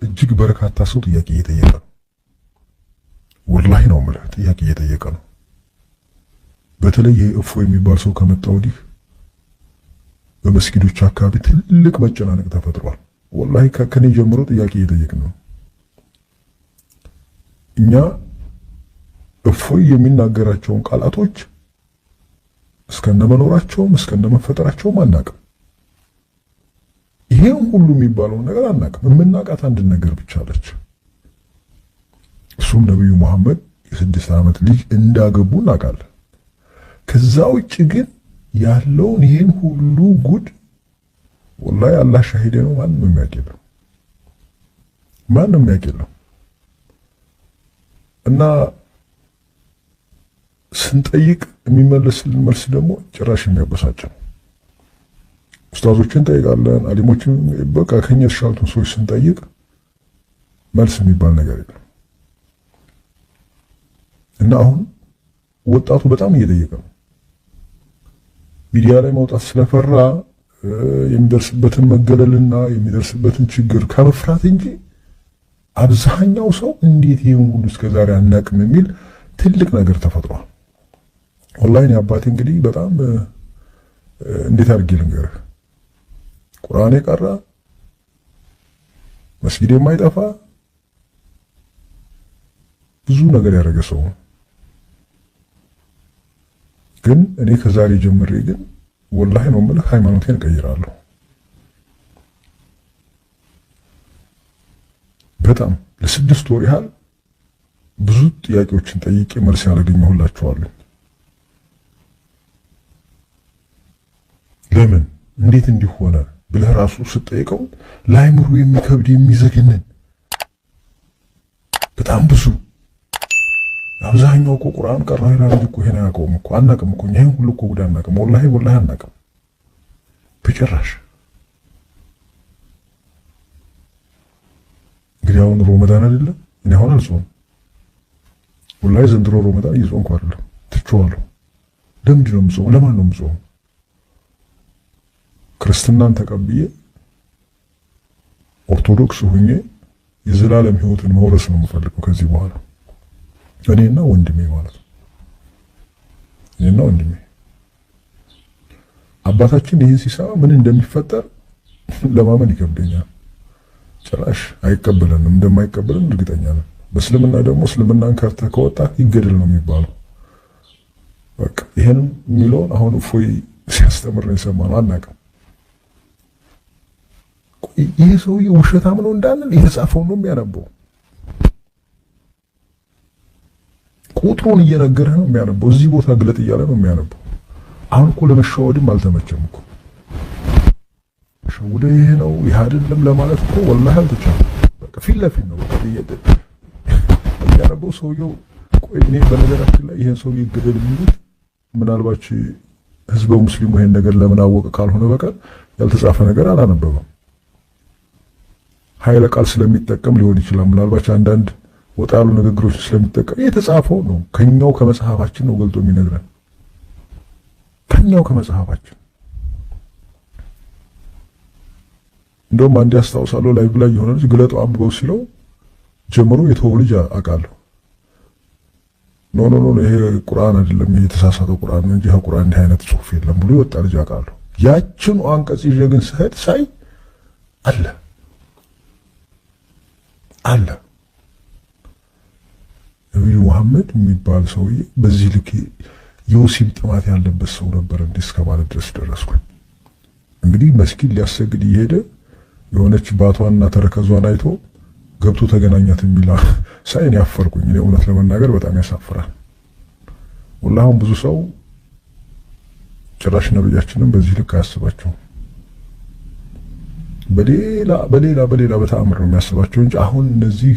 እጅግ በርካታ ሰው ጥያቄ እየጠየቀ ነው። ወላሂ ነው የምልህ፣ ጥያቄ እየጠየቀ ነው። በተለይ ይሄ እፎይ የሚባል ሰው ከመጣ ወዲህ በመስጊዶች አካባቢ ትልቅ መጨናነቅ ተፈጥሯል። ወላሂ ከኔ ጀምሮ ጥያቄ እየጠየቅን ነው። እኛ እፎይ የሚናገራቸውን ቃላቶች እስከነመኖራቸውም እስከነመፈጠራቸውም አናቅም። ይሄን ሁሉ የሚባለውን ነገር አናቅም። የምናውቃት አንድ ነገር ብቻ አለች። እሱም ነብዩ መሐመድ የ6 ዓመት ልጅ እንዳገቡ እናውቃለን። ከዛ ውጭ ግን ያለውን ይሄን ሁሉ ጉድ ወላሂ አላህ ሻሂዴ ነው። ማንም የሚያውቅ የለም። ማንም የሚያውቅ የለም። እና ስንጠይቅ የሚመለስልን መልስ ደግሞ ጭራሽ የሚያበሳጭ ነው። ኡስታዞችን እንጠይቃለን፣ አሊሞችን፣ በቃ ከኛ የተሻሉትን ሰዎች ስንጠይቅ መልስ የሚባል ነገር የለም። እና አሁን ወጣቱ በጣም እየጠየቀ ነው። ሚዲያ ላይ መውጣት ስለፈራ፣ የሚደርስበትን መገለልና የሚደርስበትን ችግር ከመፍራት እንጂ አብዛኛው ሰው እንዴት ይሄን ሁሉ እስከዛሬ አናቅም የሚል ትልቅ ነገር ተፈጥሯል። ወላሂ እኔ አባቴ እንግዲህ በጣም፣ እንዴት አድርጌ ልንገርህ፣ ቁርአን የቀራ፣ መስጊድ የማይጠፋ፣ ብዙ ነገር ያደረገ ሰው ነው። ግን እኔ ከዛሬ ጀምሬ ግን ወላሂ ነው የምልህ ሃይማኖቴን እቀይራለሁ። በጣም ለ6 ወር ያህል ብዙ ጥያቄዎችን ጠይቄ መልስ ያላገኘሁላቸዋለሁ። ለምን እንዴት እንዲሆነ ብለህ ራሱ ስትጠይቀው ለአይምሮ የሚከብድ፣ የሚዘገንን በጣም ብዙ። አብዛኛው እኮ ቁርአን ቀራ ይላል እንጂ እኮ ይሄን አያውቀውም እኮ። አናውቅም እኮ፣ ይሄን ሁሉ እኮ ጉድ አናውቅም። ወላሂ ወላሂ አናውቅም በጭራሽ። እንግዲህ አሁን ሮመዳን አይደለም፣ እኔ አሁን አልጾምም። ወላሂ ዘንድሮ ሮመዳን እየጾምኩ አይደለም፣ ትቼዋለሁ። ለምንድን ነው የምጾመው? ለማን ነው የምጾመው? ክርስትናን ተቀብዬ ኦርቶዶክስ ሁኜ የዘላለም ሕይወትን መውረስ ነው የምፈልገው ከዚህ በኋላ፣ እኔና ወንድሜ ማለት ነው። እኔና ወንድሜ። አባታችን ይህን ሲሰማ ምን እንደሚፈጠር ለማመን ይከብደኛል። ጭራሽ አይቀበለንም። እንደማይቀበለን እርግጠኛ ነን። በእስልምና ደግሞ እስልምናን ከርተህ ከወጣ ይገደል ነው የሚባለው። በቃ ይሄን የሚለውን አሁን እፎይ ሲያስተምር ነው የሰማነው፣ አናውቅም። ይሄ ሰውዬ ውሸታም ነው እንዳንል የተጻፈውን ነው የሚያነበው። ቁጥሩን እየነገረህ ነው የሚያነበው። እዚህ ቦታ ግለጥ እያለ ነው የሚያነበው። አሁን እኮ ለመሸወድም አልተመቸም እኮ። ሸውደ ይሄ ነው ይህ አይደለም ለማለት እኮ ወላሂ አልተቻለም። በቃ ፊት ለፊት ነው በቃ የሚያነበው ሰውየው። ቆይ እኔ በነገራችን ላይ ይሄን ሰውዬ ገደል የሚሉት ምናልባት ህዝበ ሙስሊሙ ይሄን ነገር ለምን አወቀ ካልሆነ በቀር ያልተጻፈ ነገር አላነበበም። ኃይለ ቃል ስለሚጠቀም ሊሆን ይችላል። ምናልባት አንዳንድ ወጣ ያሉ ንግግሮች ስለሚጠቀም፣ የተጻፈው ነው፣ ከኛው ከመጽሐፋችን ነው ገልጦ የሚነግረን፣ ከኛው ከመጽሐፋችን። እንደውም አንዴ አስታውሳለሁ፣ live ላይ የሆነ ልጅ ግለጠው አንብበው ሲለው ጀምሮ የተወው ልጅ አውቃለሁ። No, no, no፣ ይሄ ቁርአን አይደለም፣ ይሄ የተሳሳተው ቁርአን ነው እንጂ ይሄ ቁርአን እንዲህ አይነት ጽሑፍ የለም ብሎ የወጣ ልጅ አውቃለሁ። ያችን አንቀጽ ይዤ ግን ስሄድ ሳይ አለ አለ። ነቢዩ መሐመድ የሚባል ሰውዬ በዚህ ልክ የወሲብ ጥማት ያለበት ሰው ነበር እንዲህ እስከ ማለት ድረስ ደረስኩኝ። እንግዲህ መስጊድ ሊያሰግድ እየሄደ የሆነች ባቷንና ተረከዟን አይቶ ገብቶ ተገናኛት የሚል ሳይን ያፈርኩኝ። እኔ እውነት ለመናገር በጣም ያሳፍራል። ወላሂ አሁን ብዙ ሰው ጭራሽ ነብያችንን በዚህ ልክ አያስባቸውም። በሌላ በሌላ በሌላ በተአምር ነው የሚያስባቸው እንጂ አሁን እነዚህ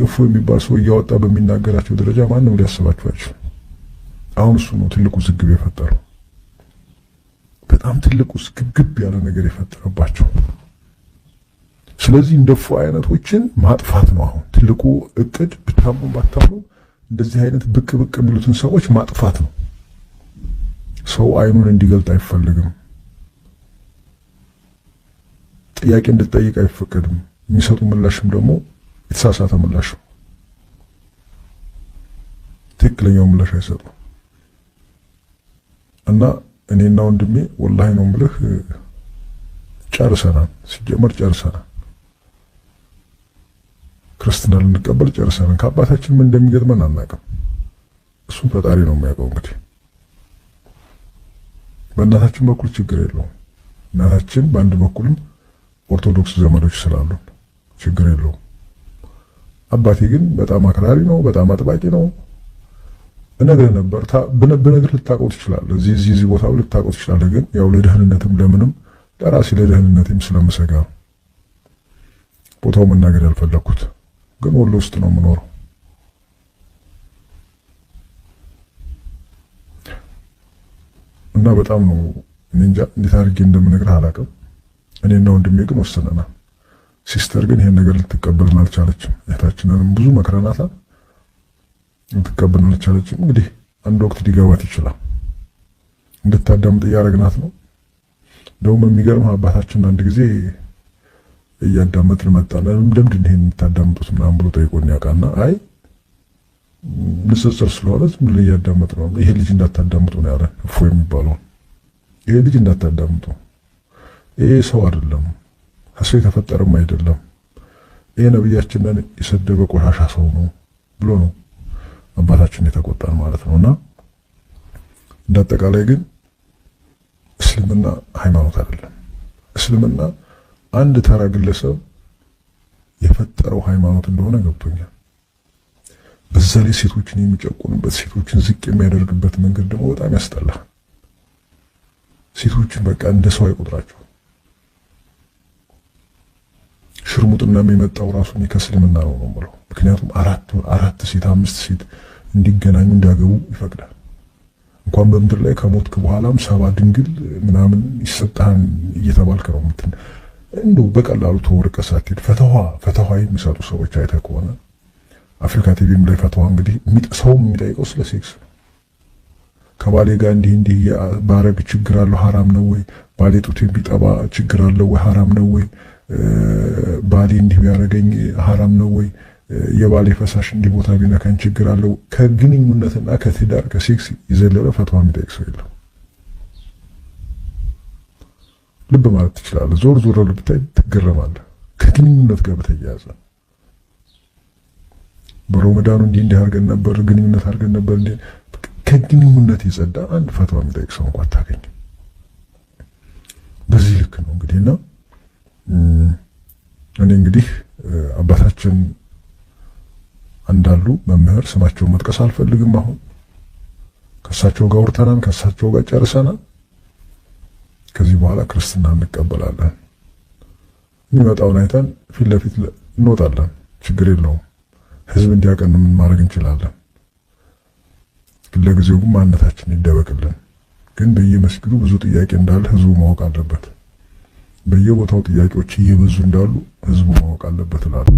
እፎይ የሚባል ሰው እያወጣ በሚናገራቸው ደረጃ ማንም ሊያስባቸው አይችልም። አሁን እሱ ነው ትልቁ ውዝግብ የፈጠረው። በጣም ትልቁ ውዝግብግብ ያለ ነገር የፈጠረባቸው። ስለዚህ እንደ እፎይ አይነቶችን ማጥፋት ነው አሁን ትልቁ እቅድ። ብታምኑ ባታምኑ እንደዚህ አይነት ብቅ ብቅ የሚሉትን ሰዎች ማጥፋት ነው። ሰው አይኑን እንዲገልጥ አይፈልግም። ጥያቄ እንድትጠይቅ አይፈቀድም። የሚሰጡ ምላሽም ደግሞ የተሳሳተ ምላሽ ነው። ትክክለኛው ምላሽ አይሰጡ እና እኔና ወንድሜ ወላሂ ነው የምልህ ጨርሰናል። ሲጀመር ጨርሰናል። ክርስትና ልንቀበል ጨርሰናል። ከአባታችን ምን እንደሚገጥመን አናውቅም። እሱም ፈጣሪ ነው የሚያውቀው። እንግዲህ በእናታችን በኩል ችግር የለውም። እናታችን በአንድ በኩልም ኦርቶዶክስ ዘመዶች ስላሉ ችግር የለውም። አባቴ ግን በጣም አክራሪ ነው፣ በጣም አጥባቂ ነው። እነግርህ ነበር፣ ብነግርህ ልታውቀው ትችላለህ። እዚህ እዚህ እዚህ ቦታ ልታውቀው ትችላለህ። ግን ያው ለደህንነትም ለምንም ለራሴ ለደህንነትም ስለምሰጋ ነው ቦታው መናገር ያልፈለግኩት። ግን ወሎ ውስጥ ነው የምኖረው። እና በጣም ነው እኔ እንጃ እንዴት አድርጌ እንደምነግርህ አላውቅም። እኔና ወንድሜ ግን ወሰነናል። Sister ግን ይሄን ነገር ልትቀበልን አልቻለችም። እህታችንንም ብዙ መክረናታል፣ ልትቀበልን አልቻለችም። እንግዲህ አንድ ወቅት ሊገባት ይችላል። እንድታዳምጥ እያደረግናት ነው። እንደውም የሚገርምህ አባታችን አንድ ጊዜ እያዳመጥን መጣን። ለምንድን ይሄን የምታዳምጡት ምናምን ብሎ ጠይቆን ያውቃልና፣ አይ ንጽጽር ስለሆነ ዝም ብለን እያዳመጥ ነው። ይሄ ልጅ እንዳታዳምጡ ነው ያለን። እፎ የሚባለውን ይሄ ልጅ እንዳታዳምጡ፣ ይሄ ሰው አይደለም፣ ከሰው የተፈጠረም አይደለም፣ ይሄ ነብያችንን የሰደበ ቆሻሻ ሰው ነው ብሎ ነው አባታችን የተቆጣን ማለት ነውና፣ እንዳጠቃላይ ግን እስልምና ሃይማኖት አይደለም። እስልምና አንድ ተራ ግለሰብ የፈጠረው ሃይማኖት እንደሆነ ገብቶኛል። በዛ ላይ ሴቶችን የሚጨቁንበት፣ ሴቶችን ዝቅ የሚያደርግበት መንገድ ደግሞ በጣም ያስጠላል። ሴቶችን በቃ እንደ ሰው አይቆጥራቸው። ሽርሙጥና የመጣው ራሱ ከእስልምና ነው ነው የምለው። ምክንያቱም አራት ሴት አምስት ሴት እንዲገናኙ እንዲያገቡ ይፈቅዳል። እንኳን በምድር ላይ ከሞትክ በኋላም 70 ድንግል ምናምን ይሰጣል እየተባልክ ነው እንትን እንደው በቀላሉ ተወርቀ ሳትሄድ ፈተዋ የሚሰጡ ሰዎች አይተህ ከሆነ አፍሪካ ቲቪም ላይ ፈተዋ እንግዲህ ሰው የሚጠይቀው ስለ ሴክስ ነው። ከባሌ ጋር እንዲህ እንዲህ ባረግ ችግር አለው ሐራም ነው ወይ? ባሌ ጡቴን ቢጠባ ችግር አለው ወይ ሐራም ነው ወይ? ባሌ እንዲህ ቢያረገኝ ሐራም ነው ወይ? የባሌ ፈሳሽ እንዲህ ቦታ ቢነካኝ ችግር አለው? ከግንኙነትና ከትዳር ከሴክስ የዘለለ ፈትዋ የሚጠይቅ ሰው የለም። ልብ ማለት ትችላለህ። ዞር ዞር ብታይ ትገረማለህ። ከግንኙነት ጋር በተያያዘ በሮመዳኑ እንዲህ እንዲህ አድርገን ነበር፣ ግንኙነት አድርገን ነበር፣ እንዲህ ከግንኙነት የጸዳ አንድ ፈትዋ የሚጠይቅ ሰው እንኳን አታገኝም። በዚህ ልክ ነው እንግዲህና እኔ እንግዲህ አባታችን አንዳሉ መምህር ስማቸውን መጥቀስ አልፈልግም። አሁን ከእሳቸው ጋር አውርተናል፣ ከእሳቸው ጋር ጨርሰናል። ከዚህ በኋላ ክርስትና እንቀበላለን። የሚመጣውን አይተን ፊት ለፊት እንወጣለን። ችግር የለውም። ህዝብ እንዲያቀን ምን ማድረግ እንችላለን። ግን ለጊዜው ግን ማንነታችን ይደበቅልን። ግን በየመስጊዱ ብዙ ጥያቄ እንዳለ ህዝቡ ማወቅ አለበት። በየቦታው ጥያቄዎች እየበዙ እንዳሉ ህዝቡ ማወቅ አለበት እላለሁ።